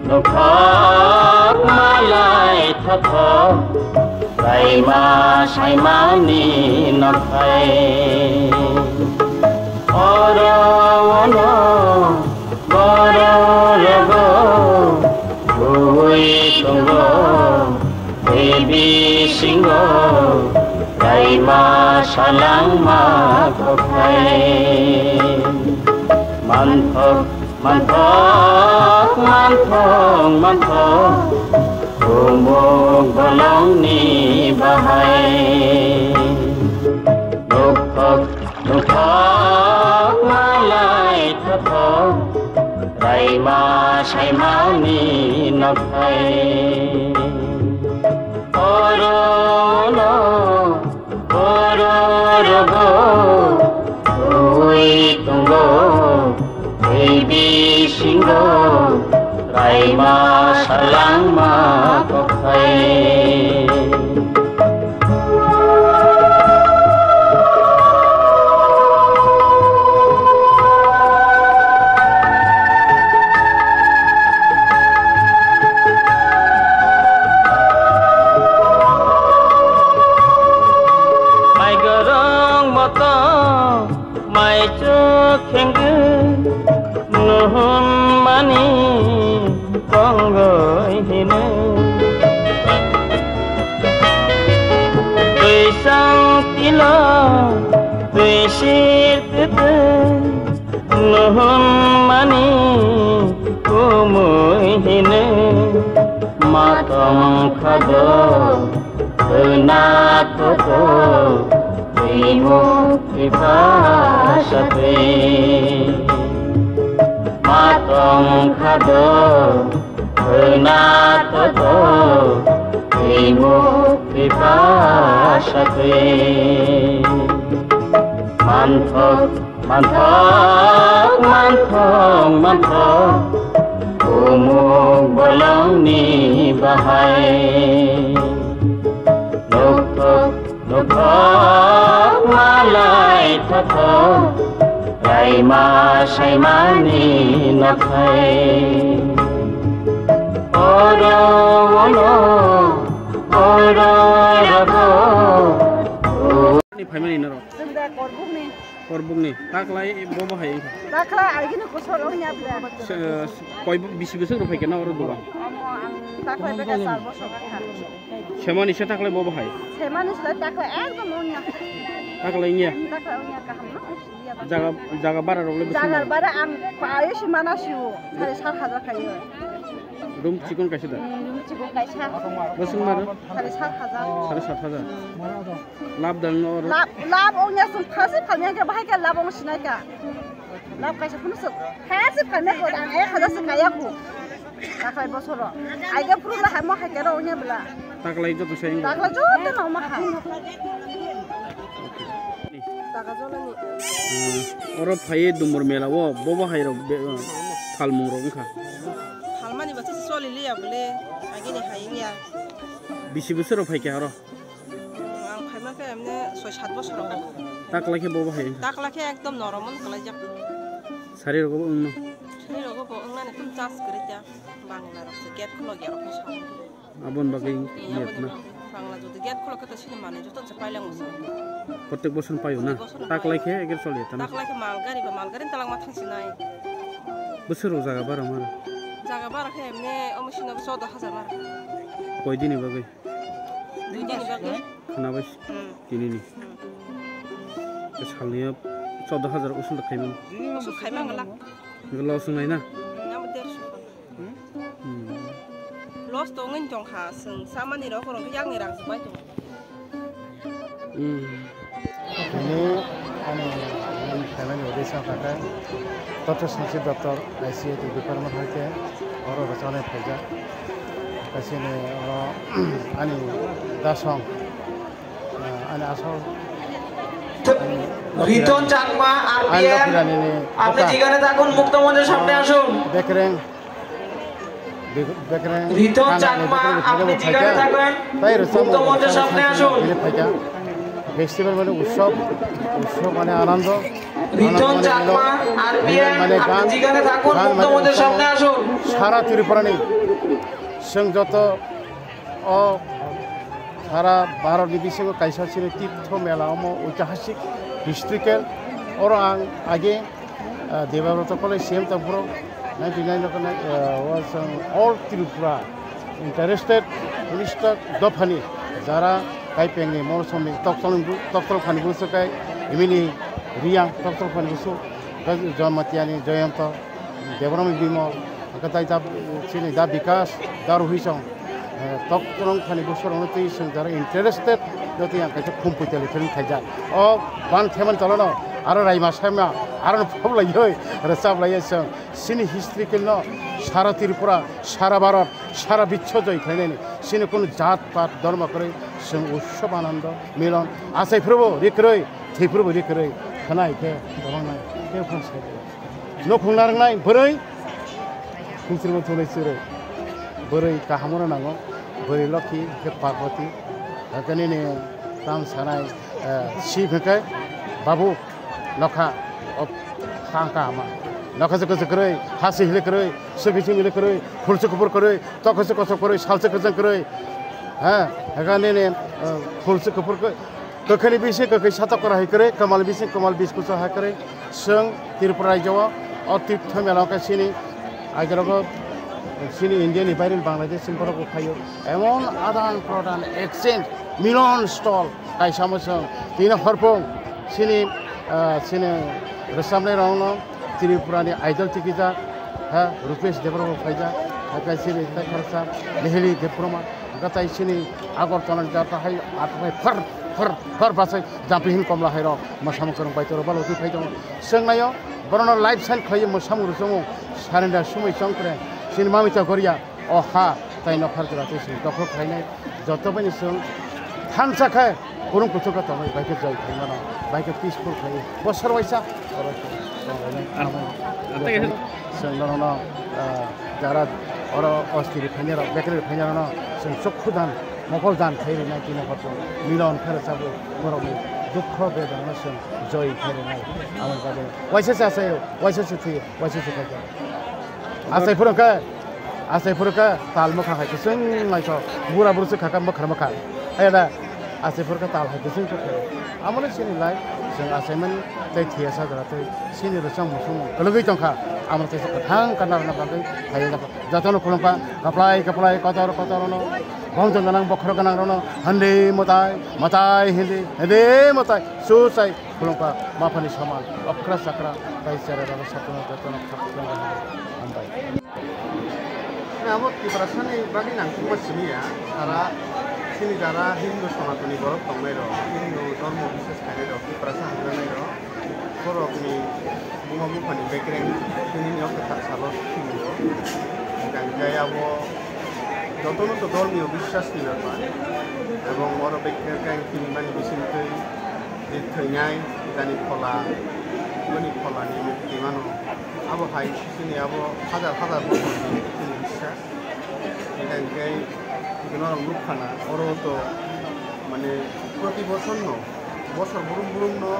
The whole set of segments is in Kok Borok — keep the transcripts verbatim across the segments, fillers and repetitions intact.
Nokhok malai thothok, raima saimani nokhai. Oro ono boro rogo, bui tongo, baby singo, raima salangma kokhai. Manthok Manthok, manthok, manthok, bumung bolongni bahai. Nukthok, nukthok, malai thothok, raima saimani nokhai. Oro no Bororogo ui tongo, tei bisingo raima salangma kokhai. Mai gorong moto, mai chuk khengkhe, nuhun mani tongoi hino. Twi sang tilo, twi sir tete, Nuhun mani kumui hino matong khado, hwna toto, twimu twipha satwi. Matong khado, hwna toto, twimu twipha satwi. Manthok Manthok, manthok, manthok, umuk bolongni bahai. Nukthok, nukthok, malai thothok, raima saimani nokhai. Oro, oro, oro, rago. Ni phaimani norok? Chwng da Korbukni. Korbukni. Taklai bo bahai wngkha? Taklai aigini kusol wngya bwla. Se-, koi bo-, bisi bwswk rw phaikha na oro dogan? Omo ang taklai beka char bosor wngkha. Semani se taklai bo bahai? Semani se taklai ekdom wngya. Taklai wngya? Taklai wngya kaham no wngya ba. Jaga, jaga bara rok le bwswk? Jaga bara ang payo si mana siwo. Sare sat hajar khayo. Room chikon kaisa da? Hmm, room chikon kaisa. Bwswk maro? Sare sat hajar. Sare sat hajar. Lab dang no oro? Lab, lab ongya sung phasi phalmya khe bahai khe lab ong sinai kha. Lab kaisa phunu sung. Phasi phalmya khe ang ek hajar se kaya khu. Taklai bosoro. Aige phuru la hamo hai kero ongya bwla. Taklai joto sai. Taklai joto no ma ha. Taka jolani. Hmm, oro phaiwi Dumbur mela o, bo bo hai rok be, phalmung rok wngkha. Phalmani bo chisi choli liya bole, agini hai wngya. Bisi bwswk rok phaikha oro? Ang phaima khe emne soi sat bosor rok. Taklai khe bo bo hai wngkha? Taklai khe ekdom normal kwlaijak. Sari rogo bo wngno? Sari rogo bo wngnani tum chance kwrwi kha. Bangla rok se gate khulok ya rok khe sao. Aboni bagwi iyat na. Bangla jodi gate khulok khe to sini manwi joto se pailangmo se. Protek bosor paio na? Protek bosor paio. Taklai khe eger choli ta na? Taklai khe mal gari ba mal gari talangma thangsinai. Bwswk rok jaga bara mara? Jaga bara khe emne omo sino choudo hajar mara. Koi dini bagwi? Dui dini bagwi. Khwnabai. Hmm. Tinini. Hmm. Salni choudo hajar usul khaimani. Usul khaimang la. Loss wngnai na? Hmm, abo derso. Hmm. Loss to wngwi tongkha, chwng chamani rok, rok yakni rang se bai tongo. Hmm. Tini ani, ani phaimani uddesyo kha khe Totho Sanchi Doptor I C A T department hai khe oro rwchapnai phaijak. Kaisini oro ani dasong, ah, ani asol, Riton Chakma, R P F, আপনি যেখানে থাকুন, মুক্ত মঞ্চের সামনে আসুন। Bekreng. Riton Chakma, আপনি যেখানে থাকেন, মুক্ত মঞ্চের সামনে আসুন। Festival মানে উৎসব, উৎসব মানে আনন্দ, আনন্দ রিচন মানে চাকমা, মিলন, আর মিলন বিয়ান, মানে আপনি গান, যেখানে থাকুন, গান মুক্ত মানে মঞ্চের উৎসব। সামনে আসুন। সারা ত্রিপুরানি chwng joto o sara Bharatni bisingo kaisa chini tirtho mela omo oitihasik, historical. Oro ang age Ah, Debabrata College C M tongphuru, ninety nine o khwnai, ah, o chwng all Tripura interested, unistok dophani jara kaipengni morsomni tokchongni bu-, tokchong phani busu kai, imini Riyang tokchong phani busu, Jamatia ni Jayanta, Debbarma Bimal, hwnkhe tai da, chini da Bikas, da Ruhi chong. Eh, tokchong thani busorokno twi chwng jara interested, jotoni ang kaisa khum puitali film khaijak. O ban themani tolano aro raima saima, aro no phop laiwi rwchap laiwi chwng chini historical no sara Tripura, sara Bharat, sara biswo joi khlainani chini kunu jat pat dhormo kwrwi chwng utsob anando milon achai phuru bo ri kwrwi, thwi phuru bo ri kwrwi khwnai khe kwbang nai khe phung sai. Nukhung narwknai bwrwi, khungsirbo thungnai chwrwi. Bwrwi kahamno nango, bwrwi lokhi, hwnkhe Parvati. Hwnkhe nini tam sanai, eh, si hwnkhe, babu, nokha, o, khang kahama. Nokha se kwchwk kwrwi, ha se hile kwrwi, swkhe se hile kwrwi, khulse kuphur kwrwi, tokhe se kochok kwrwi, salse kwchang kwrwi. Ha, hwnkhe nini, eh, khulse kuphur kwrwi. Kwkhwini bising kwkhwi satok kwrwi hai kwrwi, kwmalni bising kwmal biskuso hai kwrwi. Chwng Tripura rajyo o, o tirtho mela wngkha chini, ajarogo chini India ni baire Bangladesh ni borok bo phaio. Emon adan prodan exchange milon stol kaisa mo chwng. Tini horpong chini, ah, chini rwchapnai rokno Tripura ni idol tikijak, ha, Rupesh Debbarma bo phaijak, ha, kaisa ni tei khoroksa Miheli Debbarma, hwnkhe tai chini Agartala ni jata hai athai phar, phar, phar bachai jampi hin komla hai rok, mwsamung kwrwng bai toro balo twi phai tongo. Chwng naio, borokno live sign khlaiwi mwsamung rwchungo, surrender sumui chongkre, chini mamita goria. O ha tai nokha jora tei chwng dokhol khlainai, joto bai chwng thansa khe kwrwng kuchuk khe tongwi bai khe joy khlai mano, bai khe peaceful khlai bosor waisa oro tonglainai. Ah, amo ah, tei joto chwng norokno, ah, jara oro ostiri phainai rok, bekri phainai rokno chwng chokhu dan, mokol dan khlai rinai tini hor milon khe rwchapwi borokni dukho bedana no chwng joy khlai rinai. Amo bagwi waisa se achaio, waisa se thwio, waisa se khaikha. Achai phuru khe, achai phuru khe tal mwkha hai kwchwng naithok. Bura buru se khaka mwkhar mwkha. Hai da, achai phuru khe tal hai kwchwng khe. Amoni chini lai, chwng achaimani tei thwiya sajra tei chini rwchapmung swngmung kwlwgwi tongkha. Amoni tei kwthang kana rwna bagwi hai wngkha. Jotono khulumkha, kwplai kwplai, kotor kotor no, bongchong gwnang bokhorok gwnang rokno, hwndi mwtai, mwtai hindi, hindi mwtai, susai. Khulumkha maphani soman, okra chakra, tai chera rok sakno jotono khakchangma hambai. Abo Tiprasani bagwi nangkukma simi ya, sara chini jara Hindu Sanatani borok tongnai rok, Hindu dhormo biswas khainai rok, Tiprasa hamjaknai rok, borokni buma buphani bekereng chini nok kwthar salo khibiyo. Hingkha hingkhe abo jotono to dhormiyo biswas ni bepar, ebong oro bekereng khibimani bisingtwi je thwinai, jani phola, boni pholani mukti mano. Abo hai chini abo hajar hajar bosorni chini biswas. Hingkha hingkhe norok nukha na, oro to mane proti bosorno, bosor brum brumno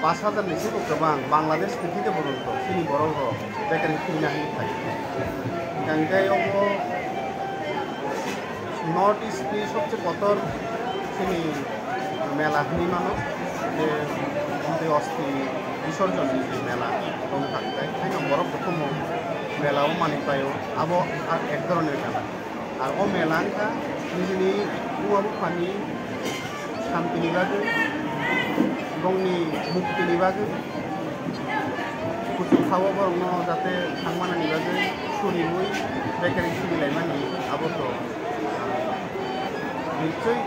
pash hajar ni sebo kwbang Bangladesh ni theke boronto chini borok rok bekereng khibina hinwi phai. Hingkha hingkhe obo North East ni sobse kotor chini mela hinwi mano, je Bhante Osti Bisorjon ni je mela tongthak tai, haino borok bo tongmo mela o manwi paio, abo a-, ek dhoroner mela. Ar o mela wngkha nijini buma buphani santini bagwi, bongni muktini bagwi, kuchuk sao borokno jate thangmanani bagwi suriui bekereng surilaimani abo to, ah, nichoi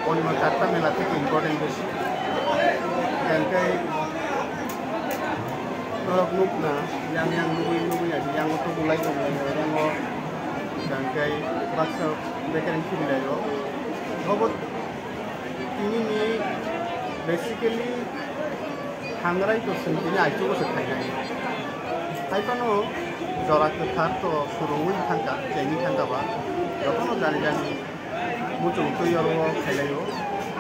onimo charta mela theke important besi. Hingkhe norok nukna, yang yang nugui nugui agi yango tubulai tongo, yango hingkhe baksa bekereng surilaio. Obo Tini ni basically thangrai to chwng tini aichugo se khainai. Haiphano jora kwthar to suroui thangkha, chengwi thangkha ba. Jotono jani jani muchung twi oro khailaio.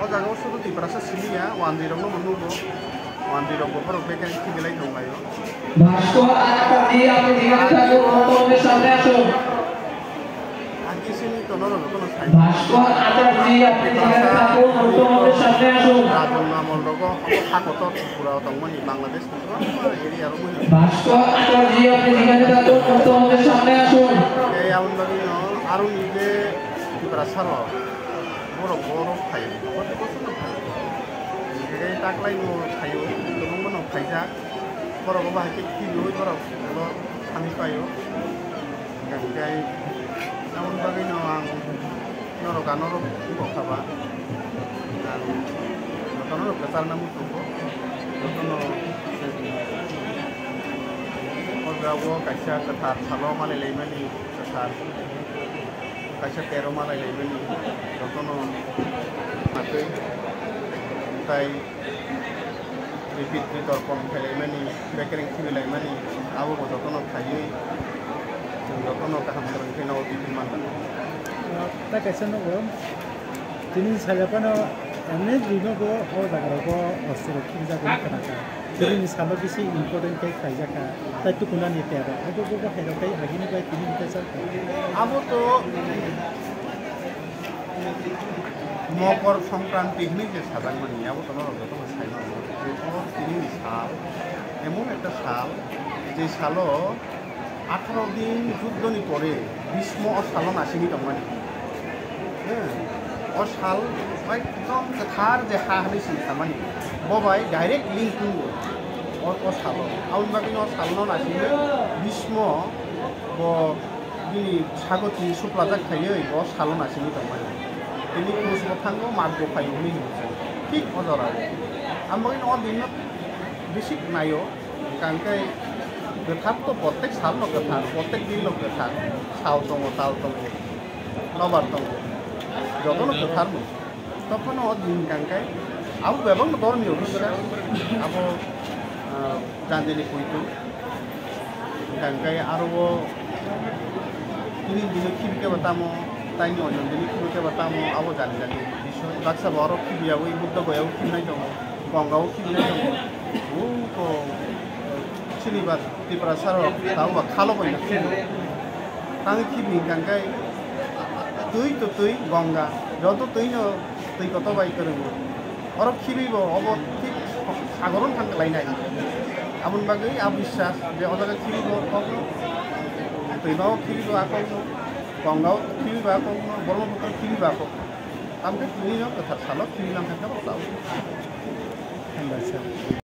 O jaga o sudu Tiprasa simi ya, wanjwi rok no nugo, wanjwi rok bo borok beke khibilai tong lai o. ভাস্কর আচার্য জি, আপনি যেখানে থাকুন, মুক্তভাবে সামনে আসুন। Agi sini to norok no sai. ভাস্কর আচার্য জি, আপনি যেখানে থাকুন, মুক্তভাবে সামনে আসুন। Rajon Amol rogo hako to Tripura tongmani Bangladesh. ভাস্কর আচার্য জি, আপনি যেখানে থাকুন, মুক্তভাবে সামনে আসুন। Tei aboni bagwi no aro ni je Tiprasa rok, borok borok phai, proti bochor no phai. Tei taklai no phai o, kwbangma no phaijak. Borok bo hai khe khibiwi borok bo thangwi pai o. Hingkhe aboni bagwino ang norok ano rok bukhuk kha ba. Ang jotono rok kwcharna muchungo. Jotono o jaga o kaisa kwthar salo malai laimani, kwthar kaisa tero malai laimani, jotono matwi tai Repeat repeat torpon khailaimani, bekereng khibilaimani, abo bo jotono khaiwi, chwng jotono kaham kwrwng khe no O T P manna. Ah, ta kaisa nugo, tini sajak phano M L A rino bo o jaga rogo ostro khibijak wngwi khna kha. Tini ni salo bisi important khe khaijak kha, tai tukunani tero, abo bo bo hai rok khai agini bai tini ni kaisa. Abo to Mokor Songkranti hinwi je sajakmani, abo to norok jotono sai mano. Je o tini ni sal, emon ekta sal, je salo atharo din juddoni pore Bhismo o salo nasingwi tongmani. He, o sal ekdom kwthar je ha hinwi sini samani, bo bai direct link tongo o, o salo. Aboni bagwi o salno nasingwi Bhismo bo bini sago twi suplajak khaiwi bo salo nasingwi tongmani. Tini Krush bo thango, mat bo phaio hwnwi hinwi se. Thik o jorao. Ang bagwi no o dinno bisi naio, hwnkha hwnkhe kwthar to, prottek salno kwthar, prottek dinno kwthar. Sal tongo, tal tongo, nobar tongo. Jotono kwtharno. Tokphano o din hwnkha hwnkhe abo bebakno dhormiyo biswas, abo, ah, jandini poito. Hwnkha hwnkhe aro o tini dino khibi khe bo tamo, taini ojon dino khibi khe bo tamo, abo jani jani bisoy. Baksa bo oro khibiyaui Buddha Goya o khibinai tongo, Ganga o khibinai tongo. O ko chini ba Tiprasa rok tamo ba khalo bai no khibi. Tangwi khibi hwnkha hwnkhe twi to twi Ganga, joto twi no twi kotor bai kwrwngo. Oro khibi bo obo thik sagoro thang kwlainai. Aboni bagwi a biswas je o jaga khibi bo kokno, twima o khibi bo a kokno, Ganga o khibi bo a kokno, Brahmaputra khibi bo a kokno. Tamkhe tini no kwthar salo khibi langkha khe bo tao. Hambai sir.